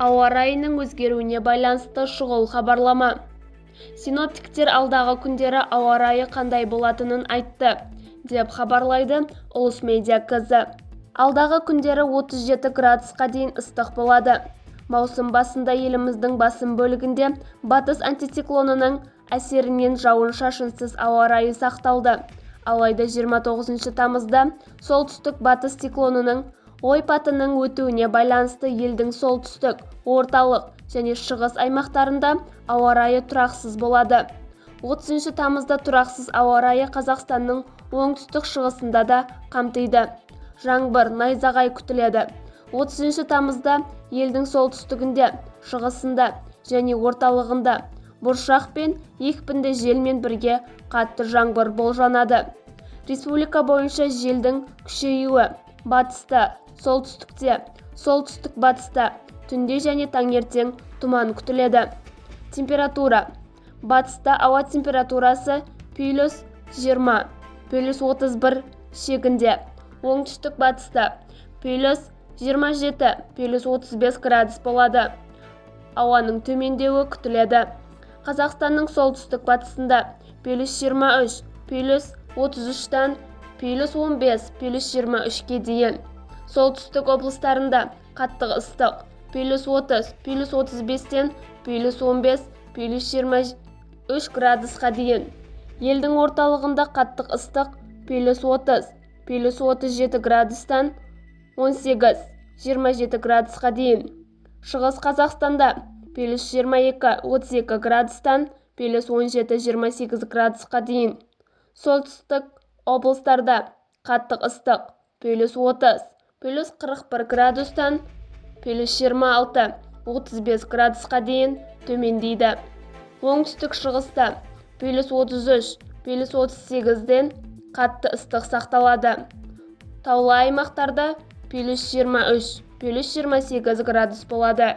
Ауа райының өзгеруіне байланысты шұғыл хабарлама. Синоптиктер алдағы күндері ауа райы қандай болатынын айтты, деп хабарлайды Ұлыс Медиа КЗ. Алдағы күндері 37 градусқа дейін ыстық болады. Маусым басында еліміздің басым бөлігінде батыс антициклонының әсерінен жауын-шашынсыз ауа райы сақталды. Алайда 29 тамызда солтүстік-батыс циклонының ойпатының өтуіне байланысты елдің солтүстік, орталық және шығыс аймақтарында ауа райы тұрақсыз болады. 30 тамызда тұрақсыз ауа райы Қазақстанның оңтүстік-шығысында да қамтиды. Жаңбыр, найзағай күтіледі. 30 тамызда елдің солтүстігінде, шығысында және орталығында бұршақ пен екпінді желмен бірге қатты жаңбыр болжанады. Республика бойынша желдің күшеюі батыста, солтүстікте, солтүстік-батыста түнде және таңертең тұман күтіледі. Температура. Батыста ауа температурасы плюс 20, плюс 31 шегінде, оңтүстік-батыста плюс 27, плюс 35 градус болады. Ауаның төмендеуі күтіледі. Қазақстанның солтүстік-батысында плюс 23, плюс 33-тан плюс 15, плюс 23-ке дейін. Солтүстік облыстарында қатты ыстық плюс 30, плюс 35-тен плюс 15, плюс 23 градусқа дейін. Елдің орталығында қатты ыстық плюс 30, плюс 37 градустан 18, 27 градусқа дейін. Шығыс Қазақстанда плюс 22, 32 градустан плюс 17, 28 градусқа дейін. Солтүстік облыстарда қатты ыстық плюс 30, плюс 41 градустан плюс 26, 35 градусқа дейін төмендейді. Оңтүстік шығыста плюс 33, плюс 38-ден қатты ыстық сақталады. Таулы аймақтарда плюс 23, плюс 28 градус болады.